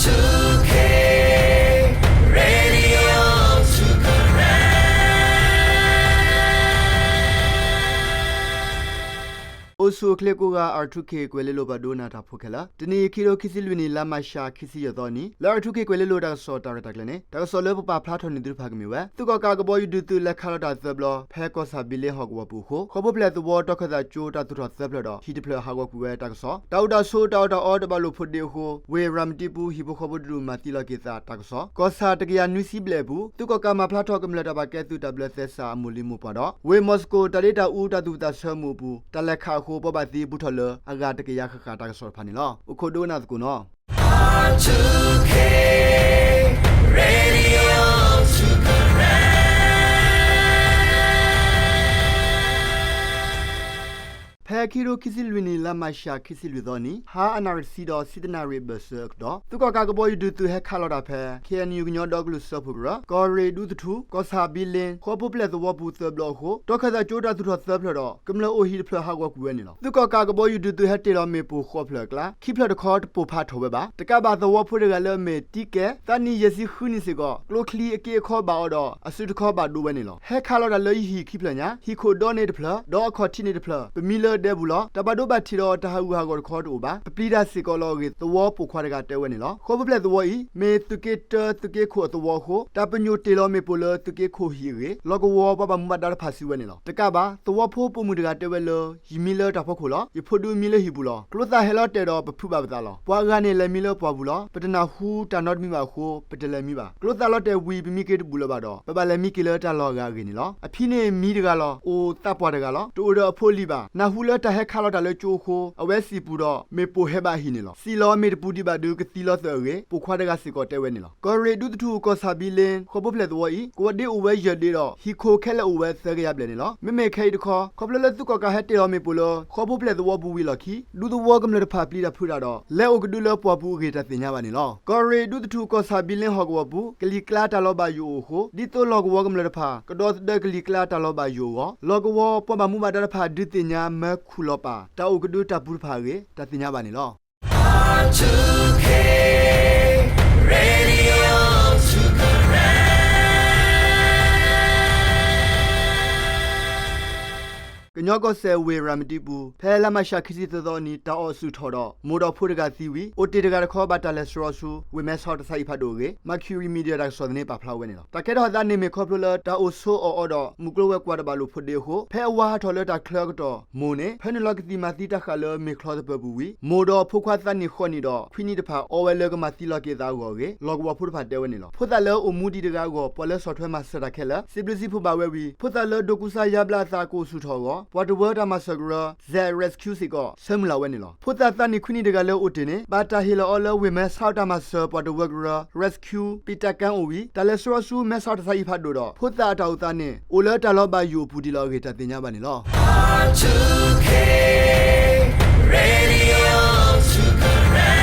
two K Radio two Karen အိၣ်ဆူၣ်အိၣ်ချ့ကိးဂၤ R two K ကွဲၤလ့လိၤပှၤဒိကနၣ်တၢ်ဖိခဲလၢာ်, တနံၤအံၤ ခံကထိခံဆံလွံၢ်နံၣ် လါမးရှး ခံဆံယဲၢ်သီအနံၤ လၢ R two K ကွဲၤလ့လိၤတၢ်ကစီၣ်တၢ်ရဲၣ်တၢ်ကျဲၤန့ၣ် တၢ်ကစီၣ်လၢပပာ်ဖျါထီၣ်န့ၢ်သုတဖၣ်ကမ့ၢ်ဝဲ သုးကီၣ်ကးကဘီယူၤဒုးသုးလဲၤခးလီၤတၢ်သၢဘျီ ဖဲကီၢ်ဆၣ်ဘံလ့ဟီၣ်ကဝီၤပူၤအဃိ ဃီဖိဖျဲၣ်သဝီတီခၢၣ်သးကၠိတၢ်သူၣ်ထီၣ်သၢဖျၢၣ်ဒီး ဟံၣ်တဖျၢၣ်ဟးဂီၤကွံာ်ဝဲတၢ်ကစီၣ်, တၢ်အိၣ်တၢ်ဆိးတၢ်အီၣ်တၢ်အီတဘၣ်လိာ်ဖိးဒ့အဃိ ဝ့ၢ်ရၤမတံပူၤ ဟံၣ်ဖိဃီဖိတဒူၣ်မၤသံလီၤက့ၤသးတၢ်ကစီၣ်, ကီၢ်ဆၣ်တကယၤနွံဆံဘျဲၣ်အပူၤ သုးကီၣ်ကးမၤဖျါထီၣ်ကမျၢၢ်တၢ်ဘၣ်ကဲသုးတၢ်ဘျၢသဲစးအမိၢ်လံၤမိၢ်ပှၢ်ဒီး ဝ့ၢ်မီၤစကိၤ တၢ်ဒ့တၢ်အူတၢ်သူၣ်ဝံၣ်သးဆၢမူးအပူၤ တၢ်လဲၤခးအဃိ ပှၤဘၣ်သံဘူးထီၣ်လၢအဂၤတကယၤဃၣ်ဃၣ်တၢ်ကစီၣ်တဖၣ်န့ၣ်လီၤ. အိၣ်ခိးဒိကနၣ်သကိးနီၤ two K Radio two Karen ဖဲခံကထိခံဆံလွံၢ်နံၣ် လါမးရှး ခံဆံလွံၢ်သီအနံၤ ဟါအနၣ်ရံၣ်တဆံဒီး ဆံတနၣ်ရံၣ်ဘၢၣ်စၢၤအကတီၢ် သုးကီၣ်ကးကဘီယူၤဒုးသုးဟဲခးလီၤတၢ်ဖဲ K N U ကညီဒီကလုာ်စၢဖှိၣ်ကရၢ ကီၢ်ရ့ၣ်ဒူသထူ ကီၢ်ဆၣ်ဘံလ့ ဃီဖိဖျဲၣ်သဝီပူၤသၢဘျီအဃိ တီခၢၣ်သးကၠိတၢ်သူၣ်ထီၣ်သၢဖျၢၣ်ဒီး ကမျၢၢ်အိၣ်ဟံၣ်တဖျၢၣ်ဟးဂီၤကွံာ်ဝဲန့ၣ်လီၤ. သုးကီၣ်ကးကဘီယူၤဒုးသုးဟဲတ့ၢ်လီၤမ့ၣ်ပိၢ်ဃိးဖျၢၣ်အကျါ ခံဖျၢၣ်တခီတပိၢ်ဖးထီၣ်ဝဲဘၣ်. တကးဘၣ်သဝီဖိတဂၤလၢအမ့ၢ်တံကဲ သးနံၣ်ယဲၢ်ဆံဃုနံၣ်စ့ၢ်ကီး ကျိချံအက့အခီဘၣ်အီၤဒီး အစုတခီဘၣ်ဒိဝဲန့ၣ်လီၤ. ဟဲခးလီၤတၢ်လၢယဟံၣ်ခံဖျၢၣ်ညါ ဟံၣ်ခိၣ်ဒီန့ၢ်တဖျၢၣ် ဒီးအခီၣ်ထံးန့ၢ်တဖျၢၣ် ပမံလၢဒဲပူၤလီၤ. တၢ်ဘၣ်ဒိဘၣ်ထံးဒီးတၢ်ဟးဂူာ်ဟးဂီၤတခီတအိၣ်ဘၣ်. ပပျံၤတၢ်စ့ၢ်ကီးလီၤအဂ့ၢ် သဝီပိာ်ခွါတဂၤတဲဝဲန့ၣ်လီၤ. ဃီဖိဖျဲၣ်သဝီအံၤ မ့ၢ်သုးက့တၢသုးက့ခိၣ်အသဝီအဃိ တၢ်ပညိၣ်တ့ၢ်လီၤမ့ၣ်ပိၢ်လၢသုးက့ခိၣ်ဟံၣ်အဂ့ၢ် လီၢ်ကဝီၤပှၤဘၣ်မူဘၣ်ဒါတဖၣ်စံးဝဲန့ၣ်လီၤ. တကးဘၣ် သဝီဖိပိာ်မုၣ်တဂၤတဲဝဲလၢ ယမံလၢတၢ်ဖီခိၣ်လီၤ. ယဖိဒုမံလၢဟံၣ်ပူၤလီၤ. ကျိသၣ်ဟဲလီၤတဲာ်ဒီးပဖုးဘၣ်ပသးလီၤ. ပှၤအဂၤန့ၣ်လဲၤမံလၢပှၢ်ပူၤလီၤ. ပတနၢ်ဟူတၢ်နီတမံၤဘၣ်အဃိ ပတလဲၤမံဘၣ်. ကျိသၣ်လီၤတဲာ်ဝံၤ ပမံက့ၤတဘူၣ်လၢၤဘၣ်ဒီး ပဘၣ်လဲၤမံက့ၤလၢတၢ်လီၢ်အဂၤအဂ့ၢ်န့ၣ်လီၤ. အဖံန့ၣ်မံတဂၤလီၤ. အိၣ်သးပှၢ်တဂၤလီၤ. တအိၣ်ဒီးအဖိလံၤဘၣ်. နၢ်ဟူလၢတၢ်ဟဲခးလီၤတၢ်လၢကၠိအဃိ အဝဲစံာ်ပူၤဒီး မ့ၣ်ပိၢ်ဟဲဘၣ်အဟံၣ်န့ၣ်လီၤ. စံာ်လီၤမ့ၣ်တပူၤဒံးဘၣ်ဒုး ကသံလီၤသၢၣ်အဂ့ၢ် ပိာ်ခွါတဂၤစ့ၢ်ကီးတဲဝဲန့ၣ်လီၤ. ကီၢ်ရ့ၣ်ဒူသထူ ကီၢ်ဆၣ်ဘံလ့ ဃီဖိဖျဲၣ်သဝီအံၤ ကဝီၤဒ့အိၣ်ဝဲယဲၢ်ဒ့ဒီး ဟံၣ်ခိၣ်ခဲလၢာ်အိၣ်ဝဲသၢကယၤဘျဲၣ်န့ၣ်လီၤ. မ့မ့ၢ်ခဲအံၤတခီ ခီဖျိလၢသုးကီၣ်ကးဟဲတ့ၢ်လီၤမ့ၣ်ပိၢ်လၢ ဃီဖိဖျဲၣ်သဝီပူၤဝံၤအလီၢ်ခံ ဒူသဝီကမျၢၢ်တဖၣ်ပျံၤတၢ်ဖုးတၢ်ဒီး လဲၤအိၣ်ကဒုလၢပှၢ်ပူၤအဂ့ၢ်တၢ်သ့ၣ်ညါဘၣ်န့ၣ်လီၤ. ကီၢ်ရ့ၣ်ဒူသထူ ကီၢ်ဆၣ်ဘံလ့ဟီၣ်ကဝီၤပူၤ ကလံၤကျါတၢ်လီၤဘၣ်ယိၣ်အိၣ်အဃိ ဒ်သိးလီၢ်ကဝီၤကမျၢၢ်တဖၣ် ကဒီသဒၢကလံၤကျါတၢ်လီၤဘၣ်ယိၣ်အဂီၢ် လီၢ်ကဝီၤပှၤဘၣ်မူဘၣ်ဒါတဖၣ် ဒုးသ့ၣ်ညါမၢခူၣ်လီၤပာ် တၢ်အိၣ်ကဒုတၢ်ပူၤတဖၣ်အဂ့ၢ် တၢ်သ့ၣ်ညါဘၣ်န့ၣ်လီၤ. two K Radio two Karen ကညီကီၢ်စဲၣ်ဝ့ၢ်ရၤမတံပူၤ ဖဲလါမးရှးခံဆံသၢသီအနံၤ တၢ်အီၣ်ဆူၣ်ထီၣ်ဒီး မိၢ်ဒီးဖိတဂၤသံဝံၤ အိၣ်တ့ၢ်တဂၤတခီဘၣ်တၢ်လဲၤဆှၢအီၤဆူ ဝ့ၢ်မဲဆီးတၢ်ဆါဟံၣ်ဖးဒိၣ်အဂ့ၢ် Mercury Media တၢ်ကစီၣ်သန့ပာ်ဖျါဝဲန့ၣ်လီၤ. တၢ်ကဲထီၣ်သးန့ၣ်မ့ၢ်ခီဖျိလၢ တၢ်အိၣ်ဆိးအီၣ်အီဒီး မုၢ်ကျိၤဝဲၤကွာ်တဘၣ်လိာ်ဖိးဒ့အဃိ ဖဲအဝၤဟးထီၣ်လၢတၢ်ချၢအကတီၢ် မိၢ်န့ၣ် ဖၢနုာ်လီၤကသံၣ်မၤသံတၢ်ဃာ်လၢမ့ၢ်ချီသပၢၤပူၤဝံၤ မိၢ်ဒီးဖိခွါသးနံၣ်ဃိးနံၣ်ဒီး ခွံနံၣ်တဖၣ် အီဝဲလၢကမၤသံလီၤက့ၤသးအဂီၢ်အဂ့ၢ် လီၢ်ကဝီၤဖိတဖၣ်တဲဝဲန့ၣ်လီၤ. ဖိသၣ်လၢအိၣ်မူဒံးတဂၤအဂီၢ် ပှၤလၢဆီၣ်ထွဲမၤစၢၤတၢ်ခဲလၢာ် စံးဘျုးစံးဖှိၣ်ဘၣ်ဝဲဝံၤ ဖိသၣ်လၢဒိးကူစါယါဘျါအသးကအိၣ်ဆူၣ်ထီၣ်အဂီၢ် ပှၤတဝၢတၢ်မၤစၢၤကရၢ Z Rescue စ့ၢ်ကီး ဆၢမုၢ်လၢ်ဝဲန့ၣ်လီၤ. ဖိသၣ်သးနံၣ်ခွံနံၣ်တဂၤလၢအိၣ်တ့ၢ်န့ၣ် ဘၣ်တၢ်ဟ့ၣ်လီၤအီၤလၢဝ့ၢ်မဲဆီးတၢ်မၤစၢၤပှၤတဝၢကရၢ Rescue ပံးတၢ်ကၣ်အိၣ်ဝံၤ တၢ်လဲၤဆှၢအီၤဆူမဲဆီးတၢ်ဆါဟံၣ်ဖးဒိၣ်ဒီး ဖိသၣ်အတၢ်အိၣ်သးန့ၣ် အိၣ်လၢတၢ်လီၤဘၣ်ယိၣ်အပူၤဒံးလီၤအဂ့ၢ် တၢ်သ့ၣ်ညါဘၣ်န့ၣ်လီၤ. two K Radio two Karen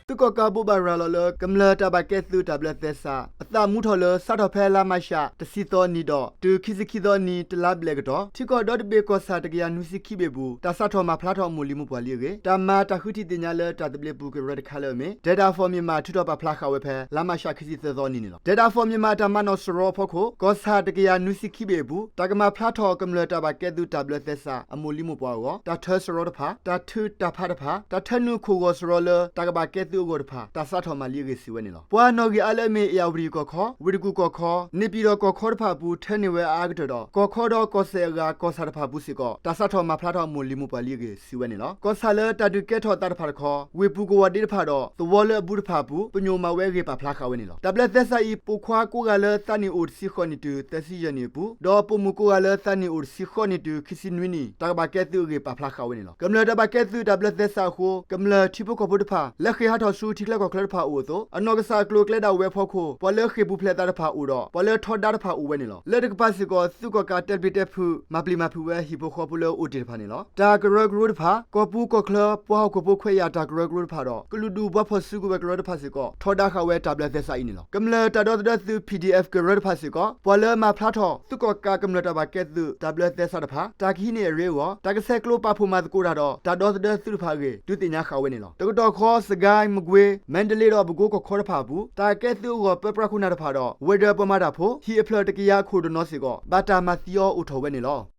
သုးကီၣ်ကးဘိးဘၣ်ရၤလီၤလၢ ကမျၢၢ်တၢ်ဘၣ်ကဲသုးတၢ်ဘျၢသဲစး အသးမူထီၣ်လၢ စးထီၣ်ဖဲလါမးရှး တဆံသီနံၤဒီး တုၤခံဆံခံသီနံၤ တလါဘျဲၣ်ကတီၢ် ထံကီၢ်ဒီတဘ့ၣ်ကီၢ်ဆၣ်တကယၤနွံဆံခံဘ့ၣ်အပူၤ တၢ်စးထီၣ်မၤဖျါထီၣ်မိၢ်လံၤမိၢ်ပှၢ်လံအဂ့ၢ် တၢ်မၤတၢ်ဃုထံၣ်သ့ၣ်ညါလၢတၢ်သဘျ့ပူၤကရၢတခါလၢအမ့ၢ် Data for Myanmar ထုးထီၣ်ပာ်ဖျါဃာ်ဝဲဖဲ လါမးရှးခံဆံသၢသီနံၤန့ၣ်လီၤ. Data for Myanmar တၢ်မၤနီၣ်စရီအဖီခိၣ် ကီၢ်ဆၣ်တကယၤနွံဆံခံဘ့ၣ်အပူၤ တၢ်ကမၤဖျါထီၣ်ကမျၢၢ်တၢ်ဘၣ်ကဲသုးတၢ်ဘျၢသဲစး အမိၢ်လံၤမိၢ်ပှၢ်အဂီၢ် တၢ်ထၢစရီတဖၣ် တၢ်ထုးတၢ်ဖးတဖၣ် တၢ်ထၢနုာ်ခိၣ်ဂီၤစရီလၢတၢ်ကဘၣ်ကဲသုးအဂီၢ်တဖၣ် တၢ်စးထီၣ်မၤလံအဂ့ၢ်စံးဝဲန့ၣ်လီၤ. ပှၤနီၣ်ဂံၢ်အါလၢအမ့ၢ် အ့ၣ်ယၣ်ဝတံၣ်ကီၢ်ခီ, ဝ့ၢ်တကူၣ်ကီၢ်ခီ, န့ၣ်ပၠံၣ်တီၣ်ကီၢ်ခီတဖၣ်အပူၤ ထၢန့ၢ်ဝဲအအါကတၢၢ်ဒီး ကီၢ်ခီဒီးကီၢ်စဲၣ်အဂၤ ကီၢ်ဆၣ်တဖၣ်အပူၤစ့ၢ်ကီး တၢ်စးထီၣ်မၤဖျါထီၣ်မိၢ်လံၤမိၢ်ပှၢ်လံအဂ့ၢ် စံးဝဲန့ၣ်လီၤ. ကီၢ်ဆၣ်လၢတၢ်ဒုးကဲထီၣ်သးတဖၣ်တခီ ဝ့ၢ်ပူၤကဝီၤဒ့တဖၣ်ဒီး သဝီလၢအဘူးတဖၣ်အပူၤ ပညိၣ်မၤဝဲအဂ့ၢ် ပာ်ဖျါဃာ်ဝဲန့ၣ်လီၤ. တၢ်ဘျၢသဲစးအံၤ ပိာ်ခွါကိးဂၤလၢသးနံၣ်အိၣ်တဆံဃိးနံၣ်တုၤသၢဆံယဲၢ်နံၣ်အပူၤ ဒီးပိာ်မုၣ်ကိးဂၤလၢသးနံၣ်အိၣ်တဆံဃိးနံၣ်တုၤခံဆံနွံနံၣ် တၢ်ကဘၣ်ကဲသုးအဂ့ၢ် ပာ်ဖျါဃာ်ဝဲန့ၣ်လီၤ. ကမျၢၢ်တၢ်ဘၣ်ကဲသုးတၢ်ဘျၢသဲစးအဃိ ကမျၢၢ်ထံဖိကီၢ်ဖိတဖၣ် လဲၤဃ့ၢ်ဟးထီၣ် ပှၤလၢအအိၣ်ဆူထံချၢကီၢ်ချၢတဖၣ်အိၣ်အသိး အနီၢ်ကစၢ်အကျိၤအကျဲဒၣ်ဝဲအဖီခိၣ် ပှၤလၢဃ့ၢ်ပူၤဖျဲးအသးတဖၣ်အိၣ်ဒီး ပှၤလၢထီဒါတဖၣ်အိၣ်ဝဲန့ၣ်လီၤ. လၢတကပၤစ့ၢ်ကီး သုးကီၣ်ကးတဲပျံၤတဲဖုး မၤပျံၤမၤဖုးဝဲဟံၣ်ဖိဃီဖိလၢအိၣ်တ့ၢ်တဖၣ်န့ၣ်လီၤ. တၢ်ကရၢကရိတဖၣ် ကီၢ်ပူၤကီၢ်ချၢ ပှၤဟီၣ်ခိၣ်ဖိခွဲးယာ်တၢ်ကရၢကရိတဖၣ်ဒီး ကလုာ်ဒူၣ်ပှၤဖီၣ်စုကဝဲၤကရၢတဖၣ်စ့ၢ်ကီး ထီဒါဃာ်ဝဲတၢ်ဘျၢသဲစးအံၤန့ၣ်လီၤ. ကမျၢၢ်တၢ်ဒီသဒၢသုး P D F ကရၢတဖၣ်စ့ၢ်ကီး ပှၤလၢမၤဖျါထီၣ် သုးကီၣ်ကးကမျၢၢ်တၢ်ဘၣ်ကဲသုး တၢ်ဘျၢသဲစးတဖၣ် တၢ်ကဟံးန့ၢ်အရ့အဂီၢ် တၢ်ကဆဲးကျိးပာ်ဖှိၣ်မၤသကိးတၢ်ဒီး တၢ်ဒီသဒၢသုးတဖၣ်အဂ့ၢ် ဒုးသ့ၣ်ညါဃာ်ဝဲန့ၣ်လီၤ. တကတီၢ်ဃီ စကဲၣ်, မကွ့ၤ, မါဒလ့ဒီးပဲခူးကီၢ်ခီတဖၣ်အပူၤ တၢ်ကဲသုးအဂီၢ် ပၢပြးခိၣ်နၢ်တဖၣ်ဒီး ဝဲၤဒၢးပှၤမၤတၢ်ဖိ ဟံၣ်အဖျၢၣ်တကယၤအခိၣ်တနီၤစ့ၢ်ကီး ဘၣ်တၢ်မၤသံအီၤအိၣ်ထီၣ်ဝဲန့ၣ်လီၤ.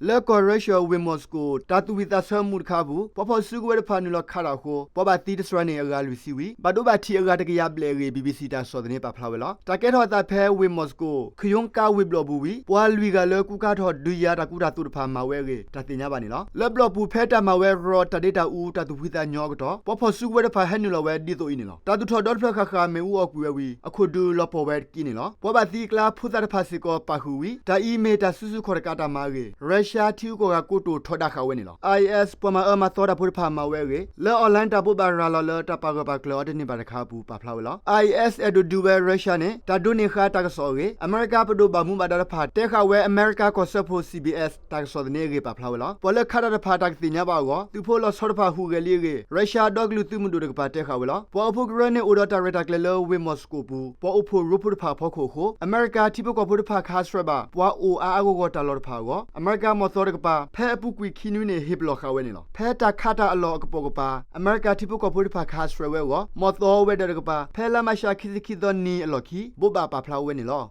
လၢကီၢ်ရၢရှၢၣ် ဝ့ၢ်မီၣ်စကိၣ် တၢ်သူၣ်ဝံၣ်သးဆၢမူးတခါအပူၤ ပှၤဖီၣ်စုကဝဲၤတဖၣ်နုာ်လီၤခးတၢ်အဃိ ပှၤဘၣ်သံတစှၤန့ၣ် အဂၤလွံၢ်ဆံဝံၤ ဘၣ်ဒိဘၣ်ထံးအဂၤတကယၤဘျဲၣ်အဂ့ၢ် ဘံၣ်ဘံၣ်စံၣ် တၢ်ကစီၣ်သန့ပာ်ဖျါဝဲလီၤ. တၢ်ကဲထီၣ်အသးဖဲဝ့ၢ်မီၣ်စကိၣ် ခယိကါဝ့ၢ်ဘျီၣ်ပူၤဝံၤ ပှၤလွံၢ်ဂၤလၢကူကါထီၣ်ဒုးယၤတၢ်ကူတၢ်သိးတဖၣ်မၤဝဲအဂ့ၢ် တၢ်သ့ၣ်ညါဘၣ်န့ၣ်လီၤ. လၢဘျီၣ်ပူၤဖဲတၢ်မၤဝဲရီ တၢ်ဒ့တၢ်အူတၢ်သူၣ်ဖှံသးညီအကတီၢ် ပှၤဖီၣ်စုကဝဲၤတဖၣ်ဟဲနုာ်လီၤဝဲဒ်သိးအံၤန့ၣ်လီၤ. တၢ်သူၣ်ထီၣ်ဒီတဖျၢၣ်ဃၣ်ဃၣ်မ့ၣ်အူအီၣ်ကွံာ်ဝဲဝံၤ အခိၣ်ဒုးလီၤပှီၢ်ဝဲတက့ၢ်န့ၣ်လီၤ. ပှၤဘၣ်သံအကျါဖိသၣ်တဖၣ်စ့ၢ်ကီးပာ်ဃုာ်ဝံၤ တၢ်အံၤမ့ၢ်တၢ်စုဆူၣ်ခီၣ်တကးတၢ်မၤအဂ့ၢ် ရၢရှါထံဂုၤကီၢ်ဂၤကိတိာ်ထီဒါဃာ်ဝဲန့ၣ်လီၤ. IS ပှၤမၤအၢမၤသီတၢ်ဖိတဖၣ်မၤဝဲအဂ့ၢ် လၢ online တၢ်ဘိးဘၣ်ရၤလီၤလၢတၢ်ပာ်ဂၢၢ်ပာ်ကျၢၤအီၤတန့ၢ်ဘၣ်တခါအပူၤပာ်ဖျါဝဲလီၤ. IS အဲၣ်ဒိးဒုးဝဲရၢရှါန့ၣ် တၢ်ဒိးန့ၢ်ဃာ်တၢ်ကစီၣ်အဂ့ၢ် အမဲရကၤပဒိၣ်ဘၣ်မူဘၣ်ဒါတဖၣ် တဲဃာ်ဝဲအမဲရကၤကီၢ်စၢဖှိၣ် CBS တၢ်ကစီၣ်သန့အဂ့ၢ်ပာ်ဖျါဝဲလီၤ. ပှၤလၢခးတၢ်တဖၣ်တၢ်ကသ့ၣ်ညါဘၣ်အဂီၢ် သုးဖိလီၤဆီတဖၣ်ဟူးဂဲၤလံအဂ့ၢ် ရၢရှါဒီကလုာ်သုးမုၢ်ဒိၣ်တကပၤတဲဃာ်ဝဲလီၤ. ပှၤအိၣ်ဖှိၣ်ကရၢန့ၣ်အိၣ်ဒီးတၢ်ရဲၣ်တၢ်ကျဲၤလၢဝ့ၢ်မီၣ်စကိၣ်ပူၤ ပှၤအိၣ်ဖှိၣ်ရိဖှိၣ်တဖၣ်အဖီခိၣ်အဃိ အမဲရကၤထံဖိကီၢ်ဖိတဖၣ်ကဟးဆှဲးဘၣ် ပှၤအိၣ်အါအါဂီၢ်ဂီၢ်တၢ်လီၢ်တဖၣ်အဂီၢ် အမဲရကၤမီၢ်သီတကပၤ ဖဲအပူၤကွံာ်ခံနွံန့ၣ် ဟ့ၣ်ပလီၢ်ဃာ်ဝဲန့ၣ်လီၤ. ဖဲတၢ်ခးတၢ်အလီၢ်အကပိာ်ကပၤ အမဲရကၤထံဖိကီၢ်ဖိတဖၣ်ကဟးဆှဲးဝဲအဂီၢ် မီၢ်သီဝဲၤဒၢးတကပၤ ဖဲလါမးရှးခံဆံခံသီနံၤအလီၢ်ခံ ဘိးဘၣ်ပာ်ဖျါဝဲန့ၣ်လီၤ.